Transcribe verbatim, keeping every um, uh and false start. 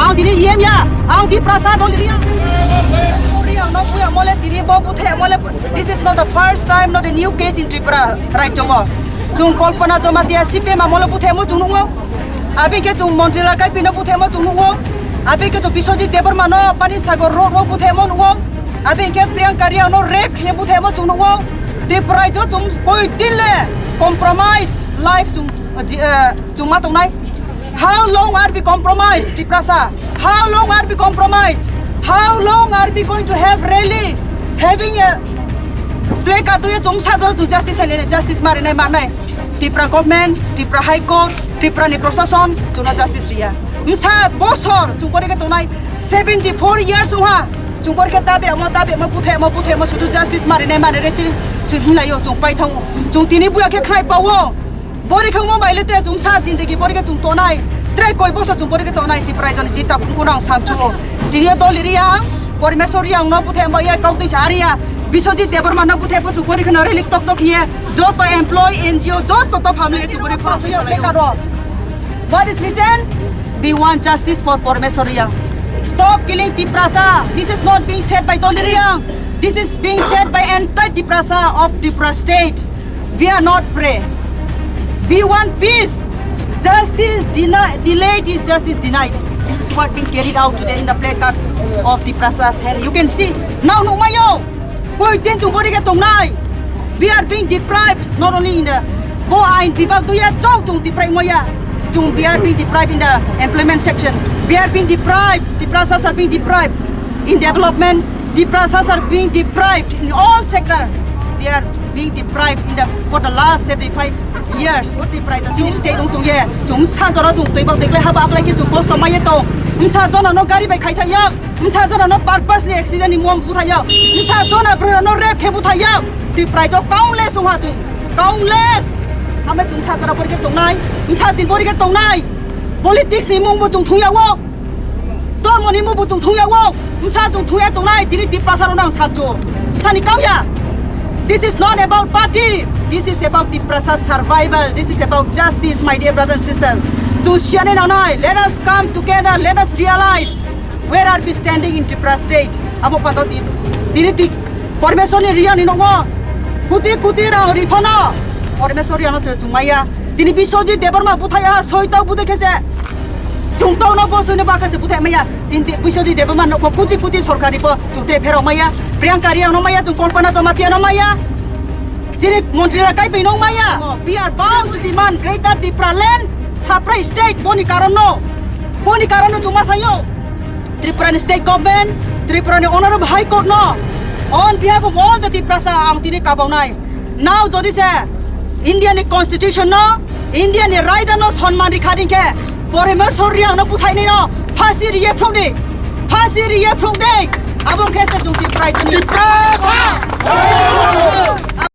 Ang tini yem ya, ang Tiprasa dol ri ya. Sorry, ang no buya mole tini bo buthe mole. This is not the first time, not a new case in Tripura rajyo mo. Chung Kalpana Jamatia C P M a mole buthe mo chung nungo. Abi ke chung Montri Lal Kaipi no buthe mo chung nungo. Abi ke chung Biswajit Debbarma no Pani Sagar Road o buthe mo nungo. Abi ke Priyanka Riya no rape khe buthe mo chung nungo. Tripura rajyo chung koi din le compromise life chung, eh, chung ma tongnai. How long are we compromised, Tiprasa? How long are we compromised? How long are we going to have rally, having a placard to chung sajor chung justice hai justice mari nai manai? Tripura government, Tripura High Court, Tripura ni prosason chuna justice riya. Msa bosor chung pore ke tonai seventy four years uha chung pore ke tabe mo tabe mo puthe mo puthe mo sudu justice mari nai mani resi sun hilayo chung pai thang chung tini buya ke khai pawo. Bori khangmo bai le te chum sa jindagi bori khe chum tonai. Tre koi boso chum bori khe tonai Tipra raijoni chita kuno ang samchu. Tini doli riya ang, Pormesor riya ang no buthe mo ye kau tisa riya. Biswajit Debbarma no buthe po chum bori khana relik tok tok ye. Joto employee N G O joto to family chum bori khana suya bekaro. What is written? We want justice for Pormesor Riang. Stop killing Tiprasa. This is not being said by Doli Riang. This is being said by entire Tiprasa of Tipra state. We are not prey. We want peace. Justice deni- delayed is justice denied. This is what being carried out today in the placards of the Prasas. And you can see now, nukmayo, koi din chung bori ke tongnai. We are being deprived not only in the bo ain bibak duya chok chung deprived moya. Chung we are being deprived in the employment section. We are being deprived. The Prasas are being deprived in development. The Prasas are being deprived in all sector. They are being deprived in the for the last seventy-five years. What deprived? Chini state ung tung ye. Chum sa jora chum tui bak tui haba aklai ke chum kosto maye to. Msa jona no gari bai khai thaya. Msa jona no purposely accident ni mom buthaya. Msa jona bro no rape khe buthaya. Deprived of countless ung ha chum. Countless. Ame chum sa jora bori ke tongnai. Msa din bori ke tongnai. Politics ni mung bo chum thung ya wo. Dormo ni mubu chung thung ya wo, msa chung thung ya tongnai, tini Tiprasa rok nang sabjo. Thani kau ya. This is not about party. This is about Tiprasa survival. This is about justice, my dear brothers and sisters. Chung siani nangnai, let us come together, let us realize where are we standing in Tripura state. Amo pando tin, tini tik, Pormesor ni riya ni nongo, kuti kuti rang rifano, Pormesor riya no tere chung maya. Tini Biswajit Debbarma buthai ha, soita budhe khese. Chung to no bo suni ba khese buthai maya. Chinti Biswajit Debbarma no ko kuti kuti sorkari po chung te phero maya. Priyanka Riang no maya, chung Kalpana Jamatia no maya. Chini Montri Lal Kaipi no maya. We are bound to demand greater Tipraland, separate state, boni karon no. Boni karon no chung ma sayo. Tripura ni state government, Tripura ni Honorable High Court no, on behalf of all the Tiprasa ang tini kabawnai. Now jodi se India ni constitution no, India ni raida no sonman rikha ding khe, Pormesor Riang no buthai ni no, phasi riye phuk di, phasi riye phuk di. Abong khe se chung Tripura ni Tiprasa.